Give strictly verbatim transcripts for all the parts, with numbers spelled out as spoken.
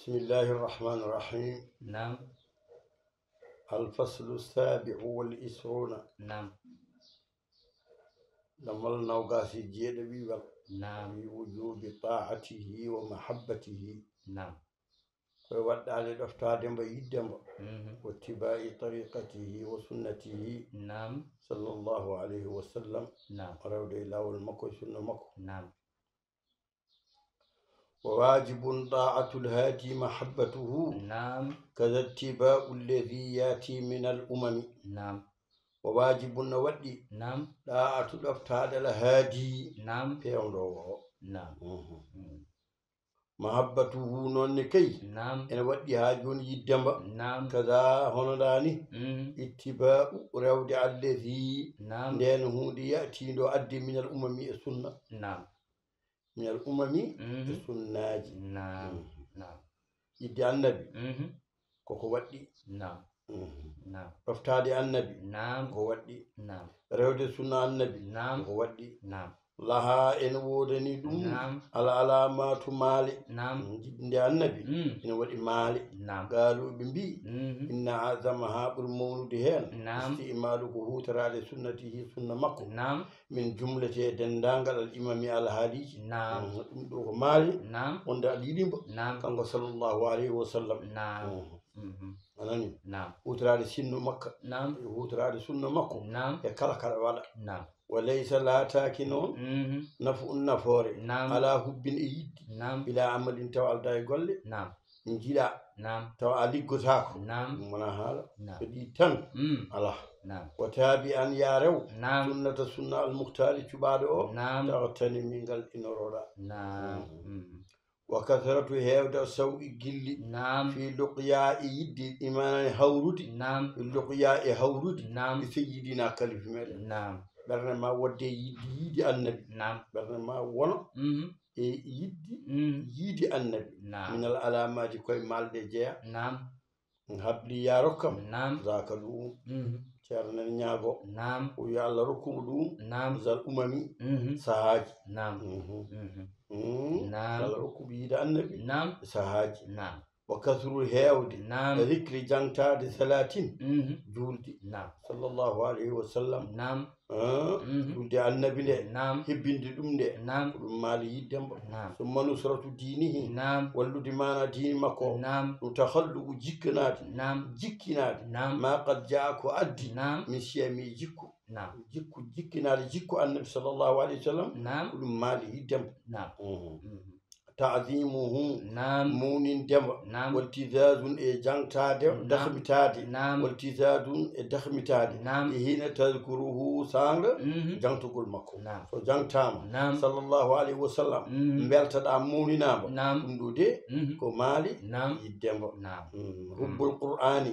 بسم الله الرحمن الرحيم. نعم. الفصل السابع والعشرون. نعم. Dammal nawgaas e jeeɗiɗiwal. نعم. في وجوب طاعته ومحبته. نعم. Ko e waɗɗaade ɗoftaade mbo, yidde mbo. مهم. واتباع طريقته وسنته نعم. صلى الله عليه وسلم. نعم. Rewde e laawol makko e sunna makko. نعم. وواجب طاعة الهادي محبته نعم. كذا اتباع الذي يأتي من الأمم. نعم. وواجب, no waɗɗi, نعم. طاعة ɗoftaade الهادي, نعم. peewnoowo o. نعم. Mhm. محبته, noon ne kay, نعم. ene waɗɗi haa jooni yidde mba. نعم. Kaza, hono ndaa ni, مهم. اتباع, rewde, الذي, نعم. ndeen huunde, يأتي, nde o addi, من الأمم, e sunna. نعم. من الأمم, Mhm. e sunnaaji. نعم. Mhm. نعم. Yidde Annabi, مهم. koko waɗɗi. نعم. Mhm. نعم. Ɗoftaade Annabi, نعم. ko waɗɗi. نعم. Rewde sunna Annabi, نعم. ko waɗɗi. نعم. Lahaa, ene woodani ɗum, نعم. العلامات, maale. نعم. Yidde Annabi, مم. ene waɗi maale. نعم. Qaaluu, ɓe mbi'i, مهم. إن أعظمها, ɓuri mawnude heen, نعم. استعمال, ko huutoraade, سنته, sunna makko, نعم. من جملة, e denndaangal, الأمم, alhaaliiji. نعم. Mhm. Ɗum ɗo ko maale, نعم. wonde aɗa yiɗi mbo, نعم. kanko صلى الله عليه وسلم. نعم. Mhm. مهم. A nanii? نعم. Huutoraade sinno makka, نعم. huutoraade sunna makko, نعم. e kala kaɗa waɗa. نعم. وليس, laataaki noon, مهم. نفع, nafoore, نعم. على حب, e yiɗde, نعم. بلا عمل, tawa aldaa e golle, نعم. njiɗaa, نعم. tawa a liggotaako. نعم. Ɗum wonaa haala. نعم. Ko ɗi tan. مم. Alaa. نعم. وتابعا, yaa rew, نعم. سنة, sunna, المختار, cuɓaaɗo o, نعم. تغتنم, ngal ina rooɗa. نعم. Mhm. مم. وكثرة, heewde, السوء, gilli, نعم. في لقيا, e yiɗde, e maanaa e hawrude, نعم. في لقيا, e hawrude, نعم. بسيدنا, kalifa meɗen. نعم. Ɓernde ma waɗde yiɗde, yiɗi Annabi. نعم. Ɓernde ma wona مهم. e yiɗde, مم. yiɗi Annabi. نعم. من العلامات, ko e maale ɗe jeyaa. نعم. هب لي, yaa, rokkam. نعم. ذاك, ɗum. مهم. Ceerno nana ñaago. نعم. O yo Allah rokku mo ɗum. نعم. Zal umami, مهم. sahaaji. نعم. Mhm. مهم. Mm. نعم. Allah rokku mo yiɗde Annabi, نعم. sahaaji. نعم. وكثر, heewde, نعم. ذكر, jaŋtaade, صلاة, مهم. juulde, نعم. صلى الله عليه وسلم. نعم. Ah, Mhm. juulde Annabi nde, نعم. hebbinde ɗum nde, نعم. ko ɗum maale yiɗde mbo. نعم. ثم نصرة دينه, نعم. wallude maanaa diine makko. نعم. Ɗum تخلق, jikkanaade, نعم. jikkinaade, نعم. ما قد جاء, ko addi, نعم. من شيم, jikku. نعم. Jikku, jikkinaade jikku Annabi صلى الله عليه وسلم, نعم. ko ɗum maale yiɗde mbo. نعم. Mhm. مهم. تعظيمه, نعم. mawninde mbo. نعم. والتذاذ, e jaŋtaade, نعم. dakhmitaade. نعم. والتذاذ, e dakhmitaade. نعم. E hina تذكره, saanga, مهم. jaŋtugol makko. نعم. So jaŋtaama, نعم. صلى الله عليه وسلم, مهم. mbeltaɗaa, mawninaa mbo. نعم. Ɗum ɗo de, مهم. ko maale نعم. yiɗde mbo. نعم. Mm. حب القرآن.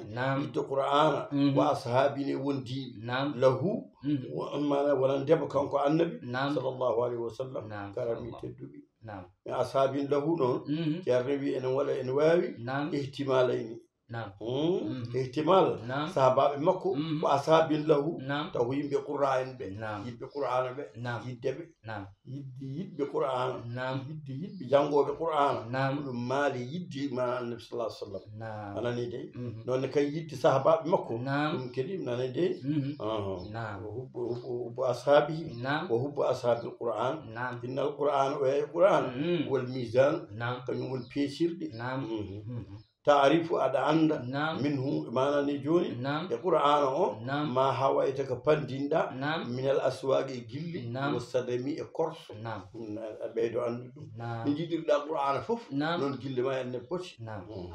Yiɗde Qur'aana, Mhm. وأصحابه, wondiiɓe. نعم. له, مهم. wo-, maanaa wonande mbo kanko Annabi, نعم. صلى الله عليه وسلم, نعم. karami tedduɓe. نعم. من أصحاب له noon, مهم. Ceerno wi ene waɗa, ene waawi نعم. ihtimalayni. نعم. Hmm? Mhm. Ihtimal, Naam. sahabaaɓe makko, Mhm. ko ashaabin lahu, Naam. taw ko yimɓe Qur'an en ɓe, Naam. yiɗɓe Qur'ana ɓe, Naam. yiɗde ɓe, Naam. yiɗde yiɗɓe Qur'ana, Naam. yiɗde yiɗɓe janngooɓe Qur'ana, Naam. ko ɗum maali yiɗde ma Annabi sallallahu alaihi wasallam. Naam. A nani dey? Mhm. Noon ne kay yiɗde sahabaaɓe makko, Naam. ɗum kadi nani dey? Mhm. Aha. Naam. Wa hubbu, hubbu, hubbu ashaabihi, Naam. wa hubbu ashaabil Qur'an. Naam. Innal Qur'ana, o yahi Qur'an, Mhm. wal mizan, Naam. kañum woni peesirɗe. Naam. Mhm. Mhm. Taarifu, aɗa annda, Naam. minhu, maana ni jooni, Naam. e Qur'aana o, Naam. ma hawayta, ko panndinɗa, Naam. minal aswaaqi e gille, Naam. wa sadami e korso. Naam. Ɗum na-, a ɓeydo anndude ɗum. Naam. No njiɗirɗa Qur'aana fof, Naam. noon gille ma en ne poti. Naam. Mm.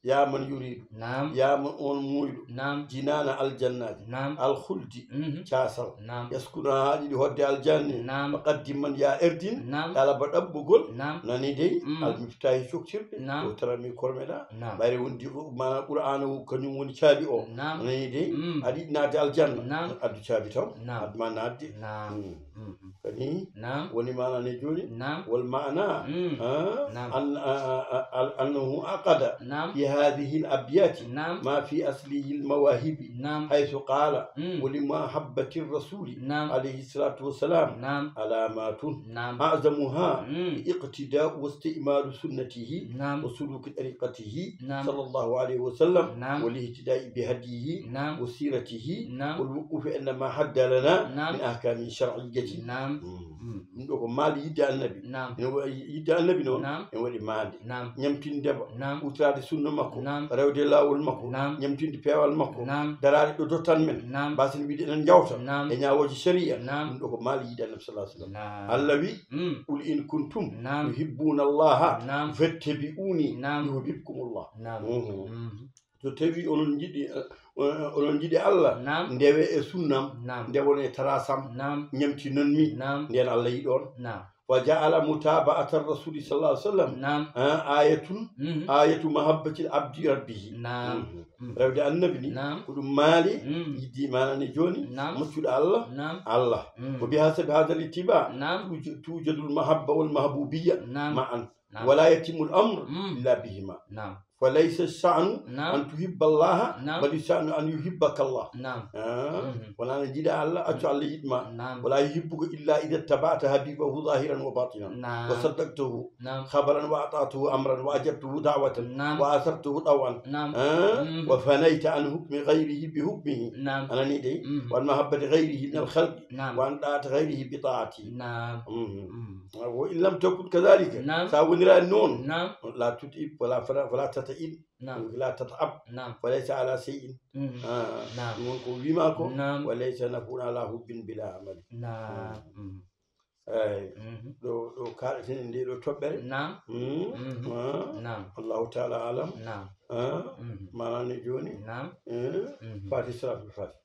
Yaa man yuridu, Naam. yaa man on muuyiɗo, Naam. jinaana aljannaaji, Naam. alkhuldi, Mhm. caasal. Naam. Yaskunaha, ɗiɗi hoɗde aljanne, Naam. faqaddim man, yaa erdin, Naam. talaba ɗaɓɓugol, Naam. nani dey, Mm. almiftaahi coktirɗe, Naam. o tarami kormeɗa, Naam. ɓayre wondi o, maanaam Qur'aana o, kañum woni caabi o, Naam. nani dey, Mm. aɗa yiɗi naatde aljanna, Naam. addu caabi taw, Naam. addu ma naatde. Naam. Mm. Mhm. Kadi نعم woni maana ne jooni. نعم Wal maana مم. ah, نعم. an- ah, ah, ah, annahu aqada نعم fi hadhihi al abyati نعم ma fi aslihi al mawahibi نعم haythu qala مم. wa li mahabbati ar rasuli نعم alayhi salatu wassalam نعم alamatun نعم a'zamuha مم. iqtida'u wa isti'malu sunnatihi نعم wa suluki tariqatihi نعم sallallahu alayhi wa sallam نعم. wal ihtida'i bi hadyihi نعم wa siratihi نعم wal wuqufi inda ma hadda lana نعم. min ahkamin shar'iyyatin. نعم Mm. مم. Ɗum ɗo ko maali yidde annabi. نعم Ene waɗi yidde annabi noon نعم ene waɗi maande. نعم Ñamtinde ba نعم utraade sunna makko, نعم rewde laawol makko, نعم ñamtinde peewal makko, نعم daraade ɗo dottan men, نعم mbasen wiide enen njawta نعم e ñaawooje shari'a. نعم Ɗum ɗo ko maali yidde annabi sallallahu alaihi wasallam. نعم Allah wi, مم. "Qul in kuntum نعم tuhibbuna Allaha نعم fattabi'uni نعم yuhbibkumullah." نعم Mhm. مم. So tawi onon njiɗi, eh, onon njiɗi Allah, نعم ndewe e sunnam, نعم ndewon e tarasam, نعم ñamtinon mi, نعم nden Allah yiɗon. نعم Wa ja'ala mutaba'ata ar-rasuli sallallahu alaihi wasallam نعم ah, ayatun مم. ayatu mahabbati al-abdi rabbihi. نعم Mhm. Rewde annabi ni نعم ko ɗum maali مم. yidde maana ne jooni. نعم Moccuɗo Allah, نعم Allah. مم. Wa bihasabi hadha al-ittiba نعم tuj- tujadu al-mahabba wal mahbubiyya نعم ma'an. نعم Wala yatimmu al-amru مم. illa bihima. نعم Fa laysa ash-sha'nu نعم an tuhibba Allah, نعم bal ash-sha'nu an yuhibbaka Allah. نعم Ah, مم. wona no njiɗa Allah, accu Allah yiɗma. نعم Wala yuhibbuka illa idha ittaba'ta habibahu zahiran wa batinan. نعم Wa saddaqtahu نعم khabaran wa ata'tahu amran wa ajabtahu da'watan نعم wa athartahu tawan. نعم Ah, مم. wa fanayta an hukmi ghayrihi bi hukmihi. نعم A nani de? مم. Wa an mahabbati ghayrihi min al-khalqi. نعم Wa an ta'ati ghayrihi bi ta'ati. نعم Mhm. مم. Wa in lam takun kadhalika. نعم Sa woniraani noon. نعم La tut'ib, wala, fala, fala tata'ib, نعم la tat'ab, نعم wa laysa ala shay'in. مم. Ah, نعم ɗum won ko wiima ko, نعم wa laysa naf'un ala hubbin bila amali. نعم مم. Eyi, مم. ɗo, ɗo kaaɗeten e nde ɗo toɓɓere. نعم Mm. Mhm. Ah, نعم Allahu ta'ala alam. نعم Ah, مم. maana ne jooni. نعم Eh, مم. Fati Salatul Fati.